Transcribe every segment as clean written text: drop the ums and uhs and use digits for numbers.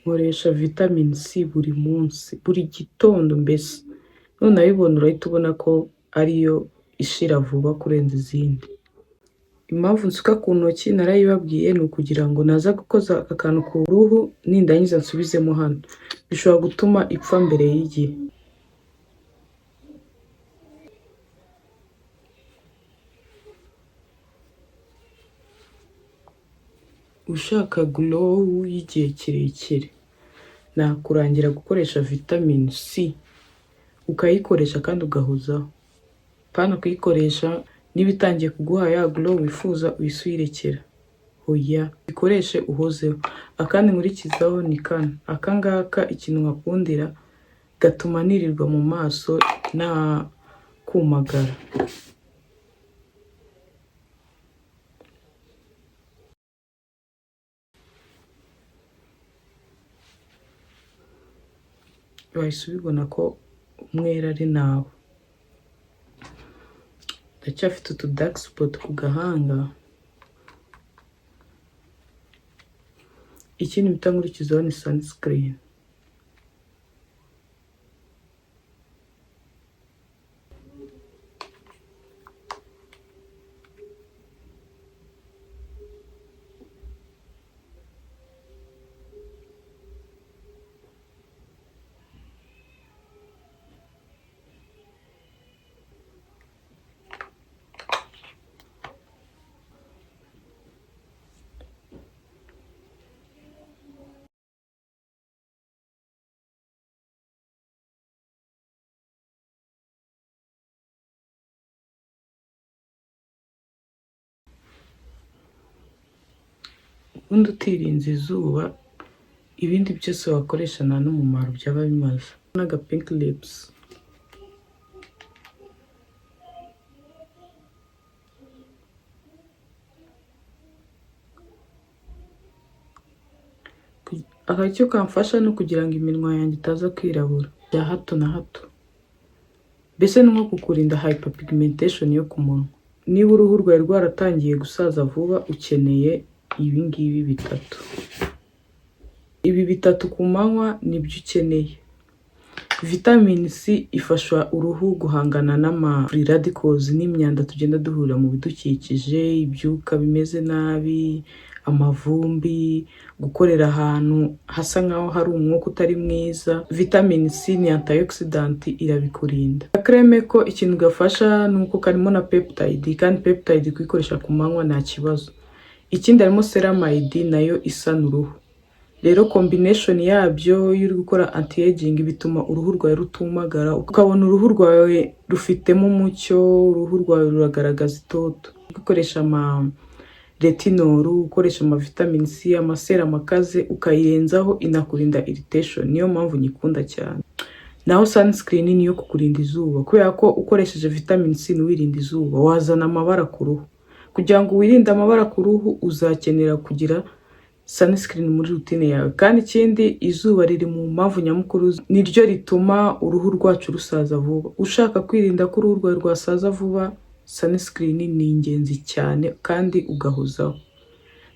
Nkoresha vitamin C buri munsi, buri gitondo mbese. Nunayibona urahita ubona ko ariyo ishira vuba kurenza izindi. Impamvu nsuka ku ntoki narayibabwiye, ni ukugira ngo naza gukoza aka kantu ku ruhu, nindangiza nsubizemo hano. Bishobora gutuma ipfa mbere y'igihe. Ushaka glow y'igihe kirekire, nakurangira gukoresha vitamin C, ukayikoresha kandi ugahozaho. Apana kuyikoresha niba itangiye kuguha ya glow wifuza uhise uyirekera. Oya, ikoreshe uhozeho. Akandi nkurikizaho ni kano. Aka ngaka ikintu nkakundira, gatuma nirirwa mu maso nta kumagara. Wahise ubibona ko umwera ari nawe. Ndacyafite utu dark spot ku gahanga. Ikindi mpita nkurikizaho ni sunscreen. Ubundi utirinze izuba, ibindi byose wakoresha nta n'umumaro byaba bimaze. N'aga pink lips. Aka icyo kamfasha ni ukugira ngo iminwa yanjye itaza kwirabura bya hato na hato. Mbese ni nko kukurinda hyperpigmentation yo ku munwa. Niba uruhu rwawe rwaratangiye gusaza vuba, ukeneye ibi ngibi bitatu. Ibi bitatu ku manywa nibyo ukeneye. Vitamin C ifasha uruhu guhangana n'ama free radicals n'imyanda tugenda duhurira mu bidukikije, ibyuka bimeze nabi, amavumbi, gukorera ahantu hasa nkaho hari umwuka utari mwiza. Vitamin C ni antioxidant, irabikurinda. Creme ko ikintu gafasha ni uko karimo na peptide, kandi peptide kuyikoresha ku manywa nta kibazo. Ikindi harimo ceramide, nayo isana uruhu. Rero combination yabyo, iyo uri gukora anti aging, bituma uruhu rwawe rutumagara, ukabona uruhu rwawe rufitemo umucyo, uruhu rwawe ruragaragaza itoto. Gukoresha ama retinol, ukoresha ama vitamin C, ama serum akaze ukayirenzaho, inakurinda irritation. Niyo mpamvu nyikunda cyane. Naho sunscreen niyo kukurinda izuba, kubera ko ukoresheje vitamin C ntiwirinda izuba, wazana amabara ku ruhu. Kugira ngo wirinde amabara ku ruhu, uzakenera kugira sunscreen muri routine yawe. Kandi ikindi, izuba riri mu mpamvu nyamukuru niryo rituma uruhu rwacu rusaza vuba. Ushaka kwirinda ko uruhu rwawe rwasaza vuba, sunscreen ni ingenzi cyane kandi ugahozaho.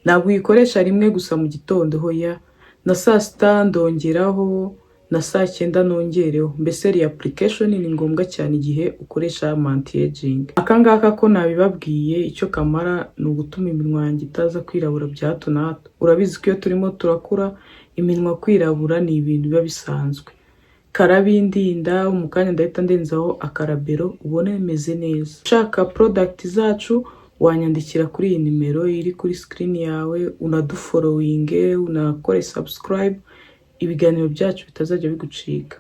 Ntabwo uyikoresha rimwe gusa mu gitondo, hoya, na saa sita ndongeraho, na saa cyenda nongereho. Mbese reapplication ni ngombwa cyane igihe ukoresha ama anti aging. Aka ngaka ko nabibabwiye, icyo kamara ni ugutuma iminwa yanjye itaza kwirabura bya hato na hato. Urabizi ko iyo turimo turakura, iminwa kwirabura ni ibintu biba bisanzwe. Karabindinda. Mu kanya ndahita ndenzaho akarabero, ubone meze neza. Ushaka product zacu wanyandikira kuri iyi nimero iri kuri screen yawe, unadufollowinge, unakore subscribe, ibiganiro byacu bitazajya bigucika.